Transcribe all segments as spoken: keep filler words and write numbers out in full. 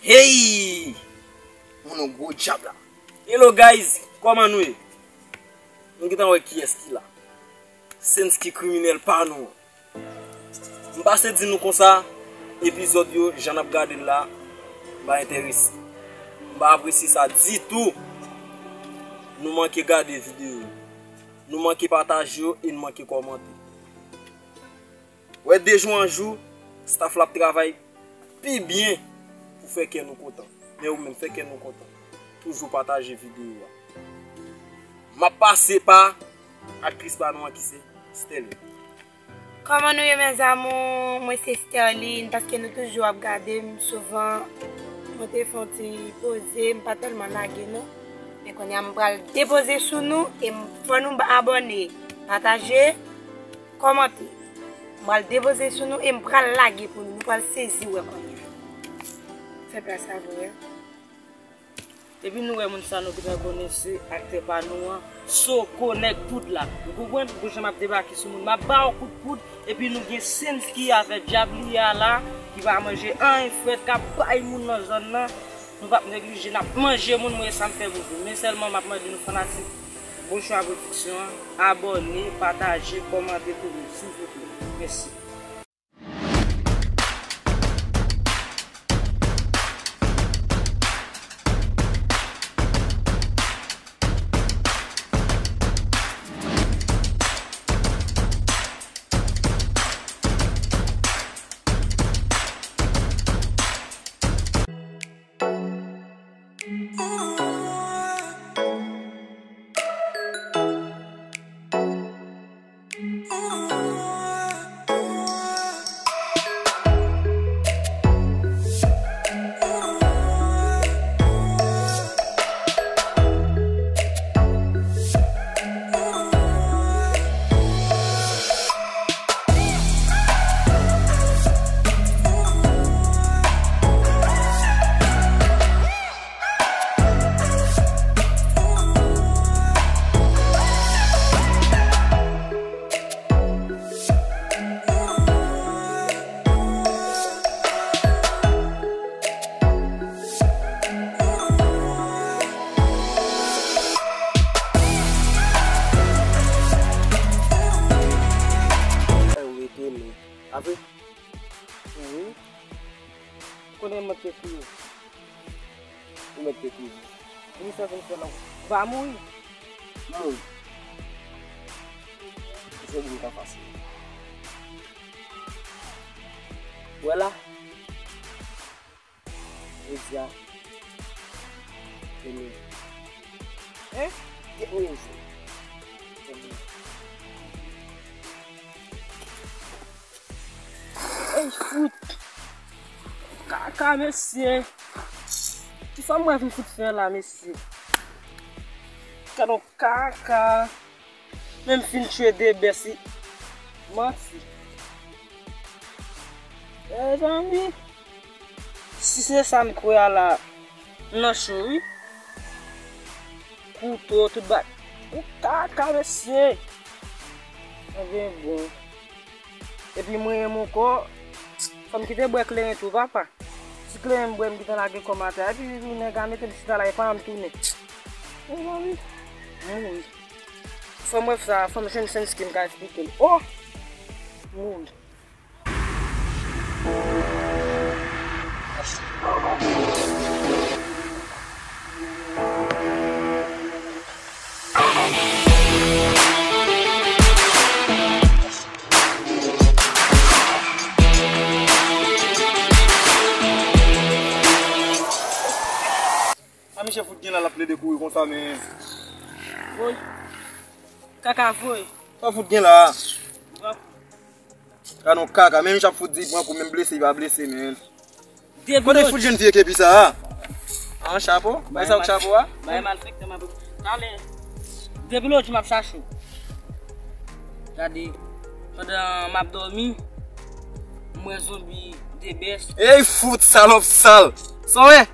Hey! Moun nan gwo djab la. Hello guys, kòman nou ye? Nou gentan wè kiyès ki la. Sensky kriminèl pa nou an. M pase di nou konsa, epizòd yo, jan n ap gade l la, m pa enterese. M pa apresye sa ditou. Nou manke gade videyo yo. Nou manke pataje yo e nou manke kòmante. Wè, de jou an jou, staff la ap travay pi byen pou fè kè nou kontan. Men ou menm, fè kè nou kontan. Toujou pataje videyo a. M ap pase pa aktris pa nou an ki se Sterline. Kòman nou ye, mes amours? Mwen se Sterline, paske nou toujou ap gade m souvan. Mwen te fè yon ti poze, m pa tèlman lage non. Men kounye a m pral depoze sou nou e m, fò nou abòne, pataje, kòmante. M pral depoze sou nou e m pral lage pou nou. Nou pral sezi wè kounye a. Fè plas avè w. Epi nou wè moun sa nou gentan konnen se aktè pa nou an, Soko nèg poud la. Ou konprann? Ou jan m ap debake sou moun. M ap ba w kout poud, epi nou gen Sensky avèk djab li a la, ki pa manje anyen frèt, k ap bay moun nan zòn nan. Nou p ap neglije, n ap manje moun, mwen e sa m fè pou nou. Men sèlman m ap mande nou fanatik Bon Chwa Pwodiksyon an, abòne, pataje, kòmante pou nou, silvouplè. Mèsi. Ou etone. Apre? Wi. Konnen mwen te kriye. Ou mèt te kriye. Pou sa vin fè la. Ou pa mouri. Mouri. Se pou m ka fasil. Wè la. Jodi a. Dènye. Hein? Dènye jou. Dènye. Ey, fout. Kaka, mesye. Ki sa mwen vin fout fè la, mesye? Gadon kaka. Menm fin tchwe de bès li. Manti. Mezanmi. Si se sa m kwè a la, m nan cho, wi. Kouto, tout ba-, ou kaka, mesye. Ebyen, bon. Epi mwen menm ankò, fò m kite bwè kleren tou, papa. Ti kleren m bwè, m gentan lage kò m atè. Epi nèg la mete m chita la, e pa m tounen. Mezanmi. Mouri. Fò m wè sa, fò m jwenn Sensky m ka esplike l. Oh! Mouri. Sa misye fout gen la, l ap plede kouri konsa, men. Voy. Kaka voy. Sa fout gen la. Gadon kaka, menm jan ap fout di pran kou, menm blese, li pa blese, men. Kote fout jwenn vye kepi sa a? An chapo? Bay sa ak chapo a? Bay malfektè m ap talè. Depi lòt jou m ap chache w. Gade, pandan m ap dòmi, m wè zonbi de bès. Ey, fout, salòp sal. Sa w wè?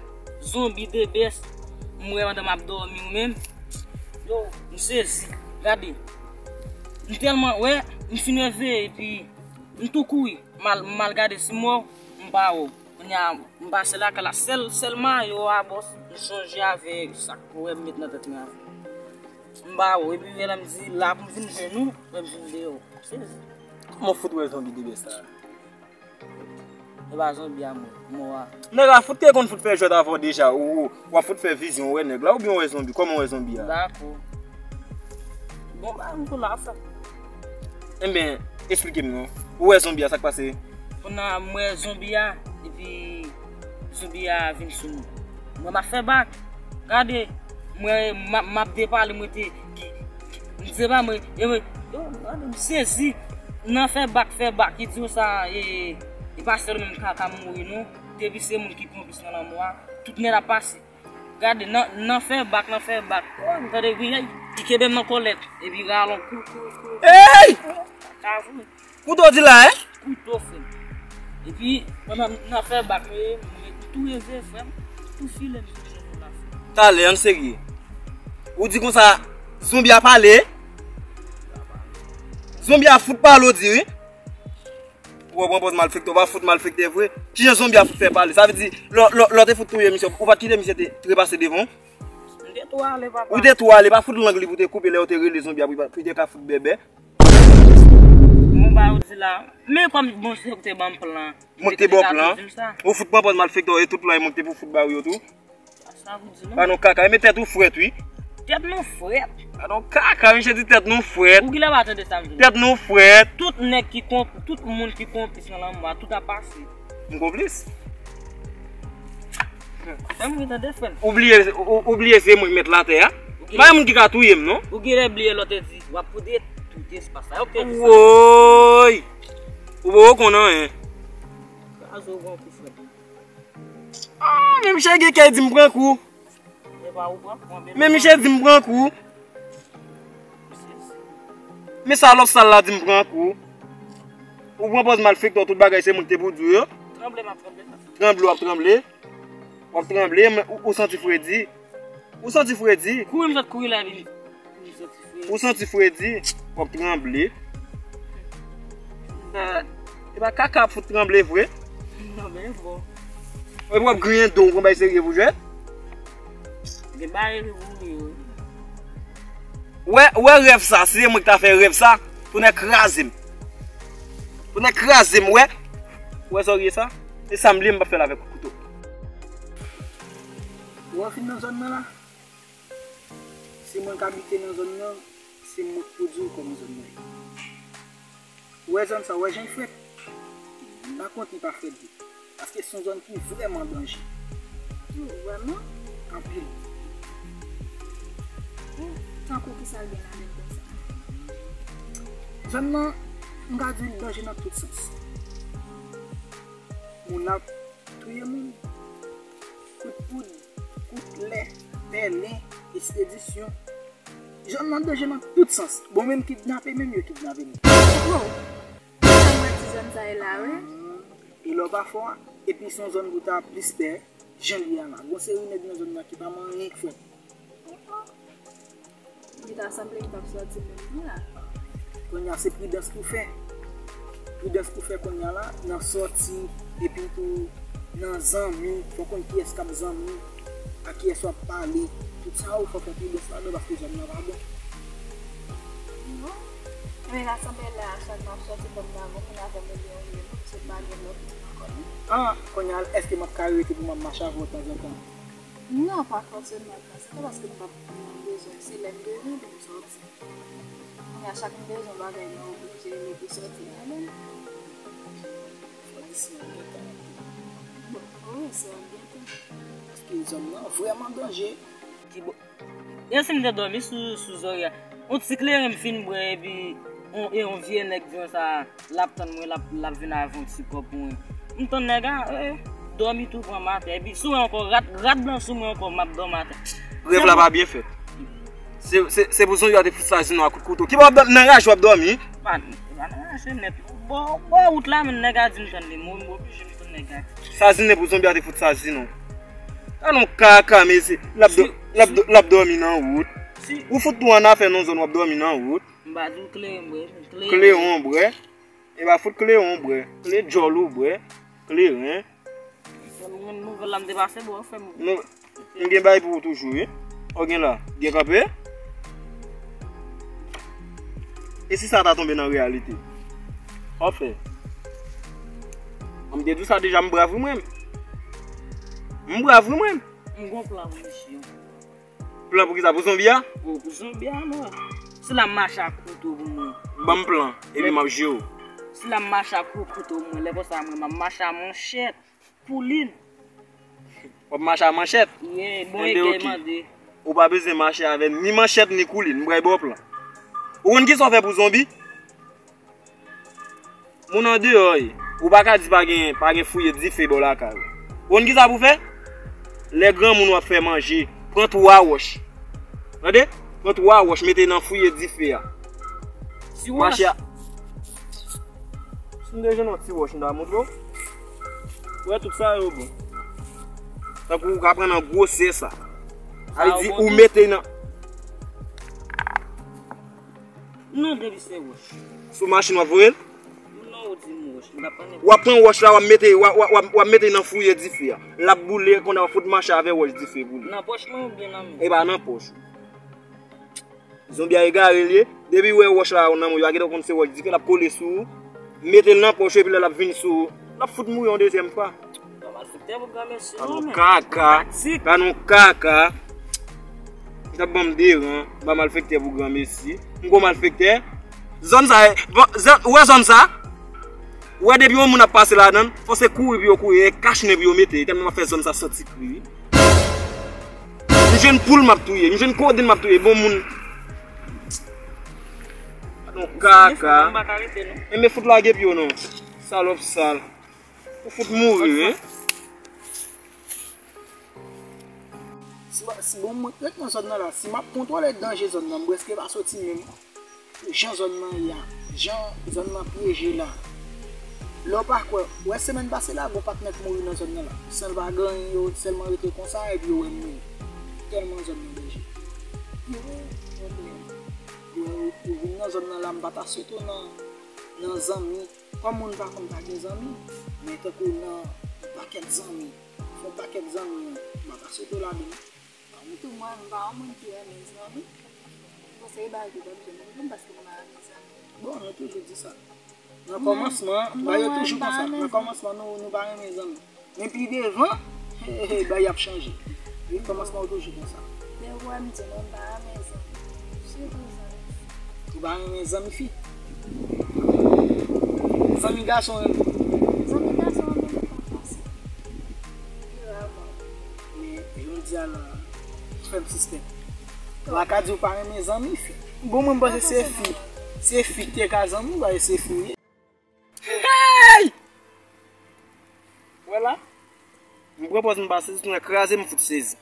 Zonbi de bès. M wè pandan m ap dòmi ou menm. Yo, m sezi. Gade. M tèlman, wè, m fin reveye, epi m tou kouri. M al, m al gade si m wè w, m pa wè w. Nya, m pase lakay la, sèl, sèl mayo a, bòs, m sonje avè sa k wè m met nan tèt mwen avè. M ba ou, epi wè lè m di la pou m vin jwenn ou, wè m vin deyò. Sezi. Kòman w fout wè zonbi debè sa? E pa zonbi a mwen, mò a. Nèg la fout te konn fout fè jwèt avè w deja, ou, ou, w ap fout fè vizyon, ou wè nèg la, oubyen ou wè zonbi, kòman w wè zonbi a? Dakò. Bon, ba, m tou la, frè. Enben, esplike m non. Ou wè zonbi a, sa k pase? Kounye a, m wè zonbi a, epi zonbi a vin sou mwen. Mwen, m ap fè bak. Gade, mwen, m ap, m ap depale, mwen te, ki, ki, m se pa mwen, e mwen, yo, gade, m sezi. Nan fè bak, fè bak, ki di w sa, e, e pa sèlman m ka, ka mouri, non. Depi se moun ki konplis nan lanmò a, tout nèt ap pase. Gade, nan, nan fè bak, nan fè bak. Oh, m tande wi, hey, li kenbe m nan kòlèt. Epi ralon kou, kou, kou. Ey! Sa vre. Kouto di la, eh? Kouto, frè m. Epi, pandan nan fè bak, mwen, mwen tou reve, frè m. Tou file m sou jan la, frè m. Talè, ann serye. Ou di konsa, zonbi a pale? Zonbi a fout pale, ou di, wi. Ou pran pòz malfektè, ou pa fout malfektè vre. Kijan zonbi a fout fè pale? Sa vle di, lè, lè, lè w te fout touye misye, ou pa t kite misye te trepase devan w? M te tou ale, papa. Ou te tou ale, pa fout lang li pou te koupe lè yo te rele zonbi a pou, pou te ka fout bèbè. Bon, ba ou di la. Men kòm bon, se ou te ban m plan. Mwen ki te ba w plan. Ou fout pran pòz malfektè, e tout plan mwen ki te pou fout ba ou yo tou. Sa pou di non. Pa non kaka, men tèt ou frèt, wi. Tèt nou frèt. Pa non kaka, misye di tèt nou frèt. Ou genlè pa tande sa m di. Tèt nou frèt. Tout nèg ki konp-, tout moun ki konplis nan lanmò a, tout ap pase. M konplis? Fè m ri tande, frè m. Ou bliye, ou, ou bliye se mwen ki mèt latè a. Pa gen moun ki ka touye m, non. Ou genlè bliye lè w te di, w ap pwode tout espas la. Yo te di sa. Woy! Ou poko konn anyen. Kraze w gon kou, frè m. Ah, men misye gen kè di m pran kou. E pa ou pran kou, men misye di m pran kou. Men salòp sal la di m pran kou. Ou pran pòz malfektè, tout bagay se mwen ki te pou di w yo. Tranble, m ap tranble. Tranble, w ap tranble. W ap tranble, men ou, ou santi fredi. Ou santi fredi. Kouri, m sot kouri la vini. Ou santi fredi, w ap tranble. E pa kaka ap fout tranble vre. Non, men bon. Epi w ap griyen do w, w konn bay serye pou jwèt. Gen bagay ki pou ri yo. Wè, wè rèv sa, si se mwen ki ta fè rèv sa, tonè kraze m. Tonè kraze m, wè. Wè sa w ye sa? E sa m bliye m p ap fè l avèk kouto. Ou wè fin nan zòn nan la? Se mwen k abite nan zòn nan, se mwen k pou di w kòman zòn nan ye. Ou wè zòn sa, ou wè jan l frèt? Pa kont li pa frèt vre. Paske se yon zòn ki vrèman danje. Ou vrèman? Anpil. Ou, tankou kisa l gen ladan l konsa? Zòn nan, m ka di w li danje nan tout sans. Moun ap touye moun. Kout poud, kout lè, pèlen, espedisyon. Zòn nan danje nan tout sans. Bon, menm kidnape, menm yo kidnape moun. Oh! Sa mwen di zòn sa ye la, wi. E lè w pa fò a, epi se yon zòn pou ta plis pè, jan l ye a la. Gon seri nèg nan zòn nan ki pa manyen k fèt. Li ta sanble m t ap sòti menm tou la. Kounye a se pridans pou fè. Pridans pou fè kounye a la, nan sòti, epi tou nan zanmi, fò konn kiyès k ap zanmi, ak kiyès w ap pale. Tout sa yo fò fè pridans ladan paske zòn nan pa bon. Non. Men la sanble la, chak m ap sòti, fò m ta gon moun avè m oubyen yon vye moun, se pa gen lòt moun ankò non. Ah, kounye a, èske m ap ka rete pou m ap mache avè w tanzantan? Non, pa fòseman. Se pa paske m p ap nan bezwen, se lè m bezwen pou m sòti. Kounye a, chak m bezwen bagay, mwen oblije mete sòti ladan l. Fò di si yon gen tan. Bon, wi, si yon gen tan. Paske zòn nan vrèman danje. Ki bò? E si m te dòmi sou, sou zòrye a? Yon ti kleren m fin bwè, epi yon, e yon vye nèg di konsa, l ap tann mwen, l ap, l ap vin avè yon ti kòb pou mwen. M tann nèg la, e, dòmi tou pran m atè. Epi si w wè ankò, rat, rat blan sou mwen ankò, m ap dòmi atè. Rèv la pa byen fèt. Se, se, se pou zonbi a te fout sazi nou a kout kouto. Ki bò w ap dòmi? Nan raje w ap dòmi? Pa, e pa nan raje nèt. Bò, bò wout la, men nèg la di m tann li. Mwen, mwen oblije m tann nèg la. Sazi nèt pou zonbi a te fout sazi nou. Talon kaka, mesye. L ap dò-, l ap dò-, l ap dòmi nan wout. Ou fout tou annafè nan zòn w ap dòmi nan wout. M pa di w kleren bwè, kleren. Kleren bwè. E pa fout kleren bwè. Kle djòl ou bwè. Kleren. Mwen nouvèl la m te pase, bon, fè m. Nou, m gen bay pou ou toujou, wi. Ou gen la, gen kanpe. E si sa ta tonbe nan reyalite? Ou fè. M te di w sa deja, m brav wi mwen. M brav wi mwen. M gon plan pou misye. Plan pou kisa? Pou zonbi a? Pou, pou zonbi a, mwen. Si l ap mache ak kouto pou mwen. Ban m plan, epi m ap jere w. Si l ap mache ak kouto pou mwen, lè konsa mwen, m ap mache ak manchèt koulin. W ap mache ak manchèt? Yeah, bon, enben, e kè oke. Mande. Ou pa bezwen mache avè ni manchèt ni koulin, m pral ba w plan. Ou konn kisa w fè pou zonbi? Moun andeyò, e, ou pa ka di pa gen, pa gen fouye dife bò lakay ou. Ou konn kisa pou fè? Lè granmoun w ap fè manje, pran twa wòch. Tande? Pran twa wòch, mete nan fouye dife a. Ti wòch? Mache a. Si m te jwenn yon ti wòch, m ta montre w. Ou wè tout sa yo bon. Tankou ou ka pran nan gwosè sa. Sa yo bon tou? Sa vle di ou mete nan. Non, depi se wòch. Sou machin w ap voye l? Non, ou di m wòch, m t ap pran nenpòt. W ap pran wòch la, w ap mete, w ap, w ap, w ap, w ap mete nan fouye dife a. L ap boule, kounye a w ap fout mache avè wòch dife boule. Nan pòch mwen oubyen nan men? E pa nan pòch ou. Zonbi a egare l ye. Depi w wè wòch la nan men w, a gentan konn se wòch dife, l ap kole sou ou. Mete l nan pòch ou, epi lè l ap vin sou ou, l ap fout mouri yon dezyèm fwa. Bon, malfektè pou granmesi non, men. Kaka. Pratik. Ba nou kaka. Ou t ap ban m deran, ba malfektè pou granmesi. M gwo malfektè. Zòn sa, bon, zòn, ou wè zòn sa? Ou wè depi yon moun ap pase ladan l, fò se kouri pou yo kouri, e kach nen pou yo mete, tèlman m ap fè zòn sa santi kri wi. M jwenn poul m ap touye, m jwenn kodenn m ap touye, bon moun. Ba nou kaka. Enben fout lage pye w non. Salòp sal. Ou fout mouri wi. Si, si bon, mwen ret nan zòn nan la, si m ap kontwole danje zòn nan, m prèske pa soti menm. Jan zòn nan ye a, jan zòn nan pyeje la. Lè w pa kwè, w wè semèn pase la, gon pakèt nèg mouri nan zòn nan la. San l pa gen anyen, yo sèlman rete konsa, epi yo wè m menm. Tèlman zòn nan danje. Yo, yo, yo, yo vin nan zòn nan la, m pa ta site w nan, nan zanmi. Kòm moun pa konn pa gen zanmi, men tankou nan yon pakèt zanmi, fè yon pakèt zanmi, m pa ta site w ladan. Mwen tou, mwen, m pa yon moun ki renmen zanmi. Bon, se bagay ki pa byen moun, paske m pa renmen zanmi. Bon, nou toujou di sa. Nan kòmansman, bagay yo toujou konsa. Nan kòmansman, nou, nou pa renmen zanmi. Men pi devan, bagay ap chanje. Wi, kòmansman yo toujou konsa. Depi w wè m di nou m pa renmen zanmi. Sitou zanmi fi. Ou pa renmen zanmi fi? Zanmi gason renmen. Zanmi gason renmen, men pa fasil. Pi raman. Men, jodi a la, fè m sispèk. Ou pa ka di ou pa renmen zanmi fi. Bon, mwen, m panse se fi. Se fi ki te ka zanmi w, bagay se fi w ye. Hey! Wè la? M pran pòz m pa sezi, tounen kraze m fout sezi.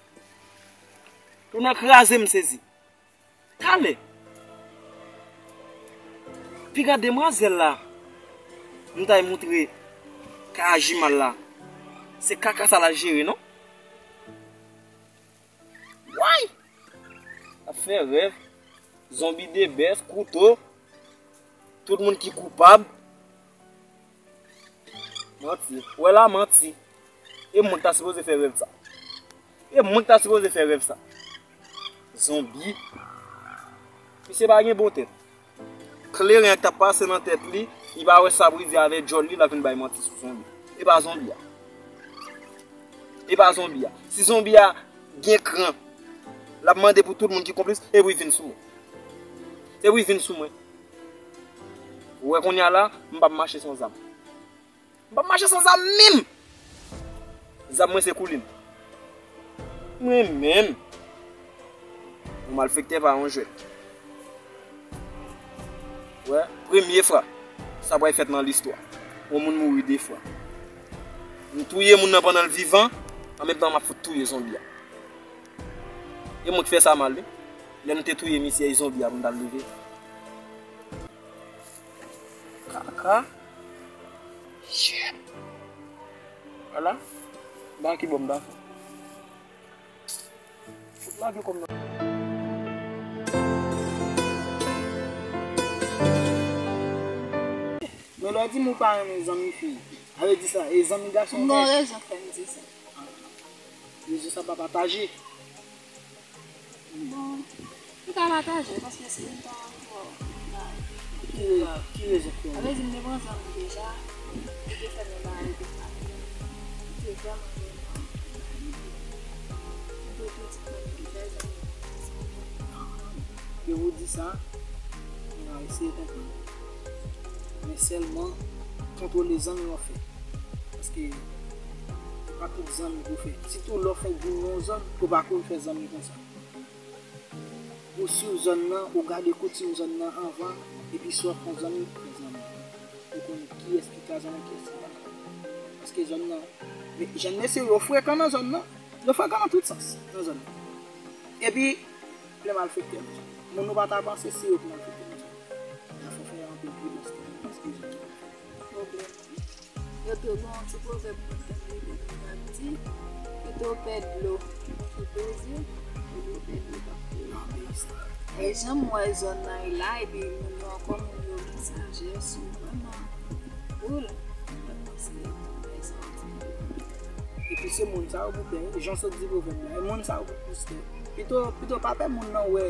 Tounen kraze m sezi. Talè. Piga demwazèl la. M ta moutre ka aji mal la. Se kaka sa l al jere, non? Way! Ap fè rèv. Zonbi de bèf, kouto. Tout moun ki koupab. Manti. Ou wè la, manti. E mwen k ta sipoze fè rèv sa. E mwen k ta sipoze fè rèv sa. Zonbi. Misye pa gen bon tèt. Kleren an k t ap pase nan tèt li, li pa wè sa pou li di avè djòl li, l ap vin bay manti sou zonbi. E pa zonbi a. E pa zonbi a. Si zonbi a gen kran, l ap mande pou tout moun ki konplis, e pou li vin sou mwen. E pou li vin sou mwen. Ou wè kounye a la, m p ap mache san zam. M p ap mache san zam menm. Zam mwen se koulin. Mwen menm. Yon malfektè pa yon jwèt. Wè, premye fwa sa pral fèt nan listwa. Yon moun mouri de fwa. M touye moun nan pandan l vivan, an menm tan m ap fout touye zonbi a. E mwen k fè sa mal, wi. Lè m te touye misye, e zonbi a pou m t al leve. Kaka. Shit. Ala. Ba ki bò m ta fè. Fout lage kòm nan. Men lè w di m ou pa renmen zanmi fi, Sa vle di sa, e zanmi gason ou gen? M gen yon rezon k fè m di sa. Rezon sa pa pataje. Bon, m ka pataje paske si m pa ankò, m pa. Ki re-, ki rezon k fè w? Sa vle di m te pran zanmi deja, li te fè m yon bagay ki pa byen. Li te vrèman, vrèman, m te tou di mwen menm fè zanmi. Ke ou di sa, m a eseye konprann. Men sèlman, kontwole zanmi w ap fè. Paske se pa tout zanmi pou fè. Sitou lè w fèk vin nan yon zòn, ou pa konn fè zanmi konsa. Ou swiv zòn nan, ou gade koutim zòn nan anvan, epi si w ap fè zanmi, fè zanmi. Ou konnen kiyès ki ka zanmi, kiyès ki pa ka. Paske zòn nan, men jèn mesye yo frekan nan zòn nan. Yo frekan nan tout sans nan zòn nan. Epi, plen malfektè nou. Moun nou pa ta panse se yo ki malfektè nou. Y ap fè anpil pi paske, paske zòn nan. Pwoblèm. Yo tou gen yon ti pwovèb mwen tande depi m ap di, pito w pèd dlo ki poze, olye w pèd dlo k ap koule. E jan m wè zòn nan ye la, epi moun yo ankò, moun yo gen sajès, yo vrèman cool. Mwen panse bagay sa yo di. Epi se moun sa yo pou pè, jan w sot di pwovèb la, e moun sa yo pou plis pè. Pito, pito pa pè moun nan wè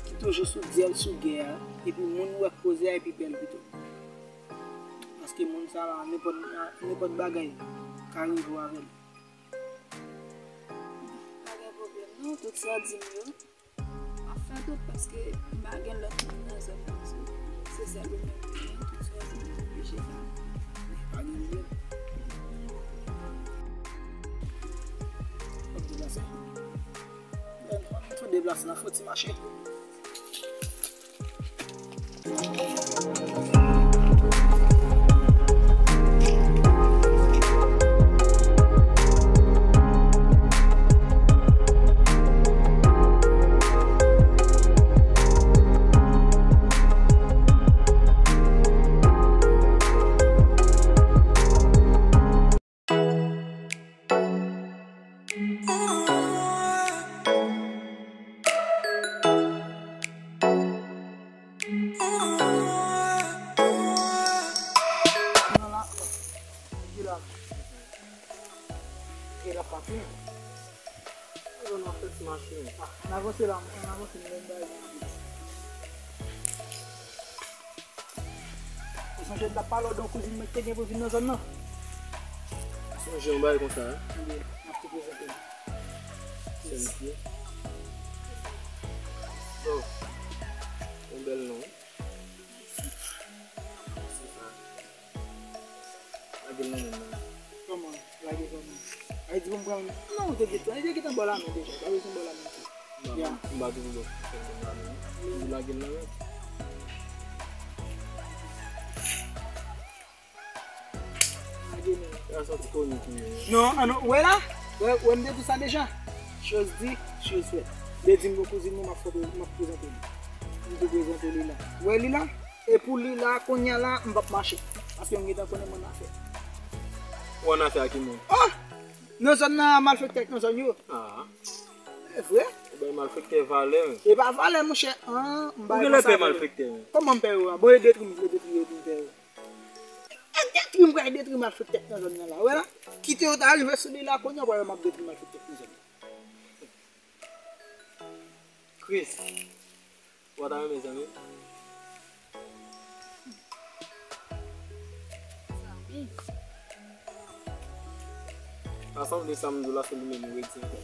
ki toujou sou dyèl, sou gè a, epi moun wè k poze a, epi pè l pito. Paske moun sa la, nenpòt, nenpòt bagay ka rive w avè l. Pa gen pwoblèm non, tout sa w di m yo, m ap fè tout paske m pa gen lòt moun nan zòn nan, so, se sèl ou menm ki gen, tout sa w di m yo oblije fè. Pa gen pwoblèm. Fòk deplase. Fòk deplase nan fò ti mache. Ann avanse la, ann avanse, nou mèt bay. Ou sonje m t ap pale w de yon kouzin mwen ki te gen pou vin nan zòn nan? Ou sonje yon bagay konsa, wi? Ebyen, m ap tou prezante l. Sèl li ye. Bon. Yon bèl non, wi. Se sa. Lage l nan men m nan. Kòman? Lage kòman? Ay di pou m pran. Non, ou te gentan, li te gentan ba w lamen deja. Pa bezwen ba w lamen ankò. Ya. M pa toujou ba w lamen. Ou lage l nan men. Lage men. Sa santi konik wi. Non, an non, ou wè la? Wè, wè m te di w sa deja. Chose dit, chose faite. Li di m gon kouzin mwen, m ap foto, m ap prezante li. M te prezante li la. Ou wè li la? E pou li la, kounye a la, m p ap mache. Paske m gentan konnen m annafè. Ou annafè ak ki moun? Oh! Nan zòn nan, malfektè k nan zòn yo. Ah. E vre? Ou bay malfektè valè, men. E pa valè, monchè. An, m bay konsa. Ou genlè pè malfektè, men. Kòman m pè yo a? Bon, e detwi m, e detwi yo, m pè yo. E detwi m, pral detwi malfektè k nan zòn nan la. Ou wè la? Kite yo ta rive sou li la, kounye a, w a wè m ap detwi malfektè k nan zòn nan. Chris. Ou pa ta renmen zanmi? Zanmi? Sa sanble sa m di w la, se li menm ou redi ankò.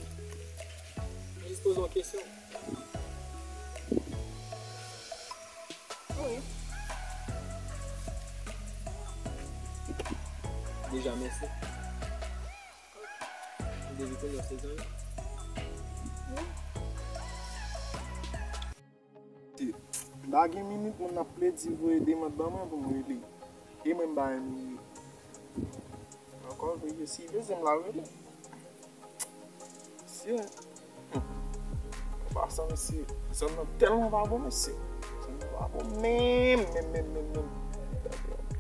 Mwen jis poze w kesyon. Wi. Deja, mèsi. Depi kounye a se zanmi. M pa gen minit, moun ap plede voye demann ban mwen pou m rele. E mwen m pa renmen rele. Ankò, veye si bezwen m la rele. Mesye. Hmm. An pasan, mesye, zòn nan tèlman pa bon, mesye. Zòn nan pa bon menm, menm, menm, menm, menm.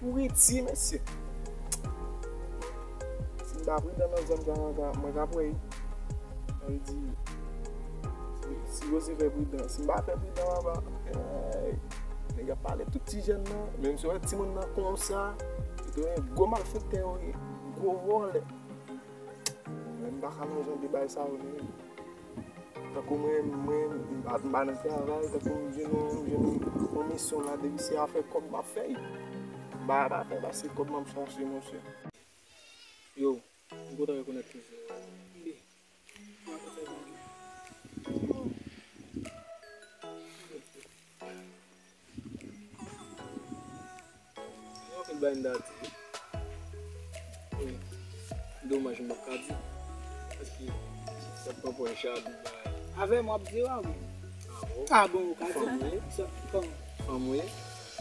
Pouriti, mesye. Si m pa pridan nan zòn sa, mwen ka, mwen ka pran. Sa vle di, si, si yo se fè pridan, si m pa fè pridan, papa, ey, nèg ap pale tout ti jèn nan, menm si w wè timoun nan konsa, yo Yo, gwo malfektè yo ye, gwo vòlè. Men m pa ka nan jan de bagay sa yo, non. Tankou mwen, mwen, m pa, m pa nan travay, tankou m jwenn yon, m jwenn yon misyon la, depi se afè kòb m ap fè. M pa, pa fè pase kòb m ap chache, monchè. Yo, m kontan rekonèt ke se ou. Gen anpil bagay m ta di. Men domaj m p ap ka di. Paske sa pran pwen jalou bagay. Avè m w ap di a wi. Ah bon? Ah bon, ou ka di. Fanm ou ye? Fanm ou ye?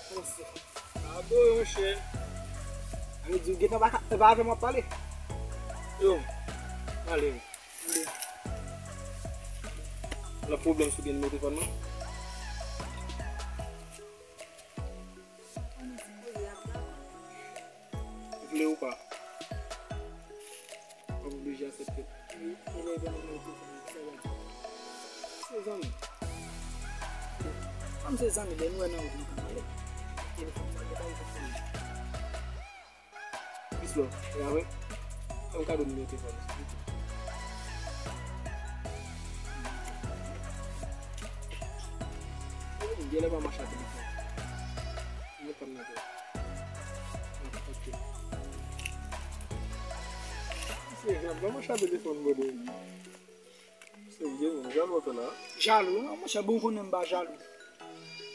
Kòman se fanm? Ah bon, monchè. Sa vle di ou gentan pa ka, e pa avè m w ap pale? Yo, pale. Lòt pwoblèm sou gen nimewo telefòn mwen? Vle ou pa, w ap oblije aksepte. Wi, e lè gen nimewo telefòn mwen, kisa w ap di? Se zanmi. Kòm se zanmi, lè nou wè nan wout, nou ka pale. Telefòn sa, yo pa yon telefòn. Peace love. E apre, fè m kado nimewo telefòn ou, silvouplè. Ou genlè pa mache ak telefòn. Mwen pa m nan tèt. Mwen pa tèt. Se grap, pa mache ak telefòn, brother. Serye, menm jalou w ap fè la? Jalou? Non, monchè, bon, ou konnen m pa jalou.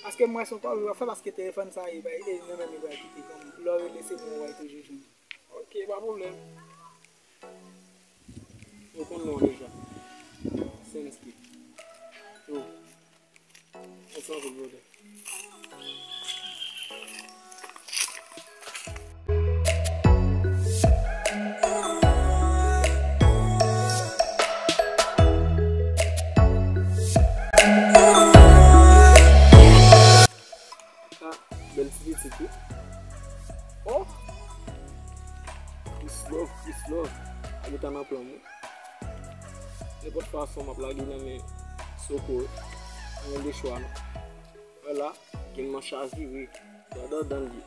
Paske m wè se yon kòb li w ap fè, paske telefòn sa, e bay, e nan men m li pral kite kòm lè w rele se mwen w pral toujou jwenn. Ok, pa pwoblèm. Ou konn non w deja. Sensky. Yo. Mèsi anpil, brother. Ah, bèl ti pitit wi. Oh! Peace love, peace love. A gentan nan plan mwen. Nenpòt fason m ap lage nan men Soko. Pa gen de chwa non. Vwala, gen manch a vire. Gad andan li.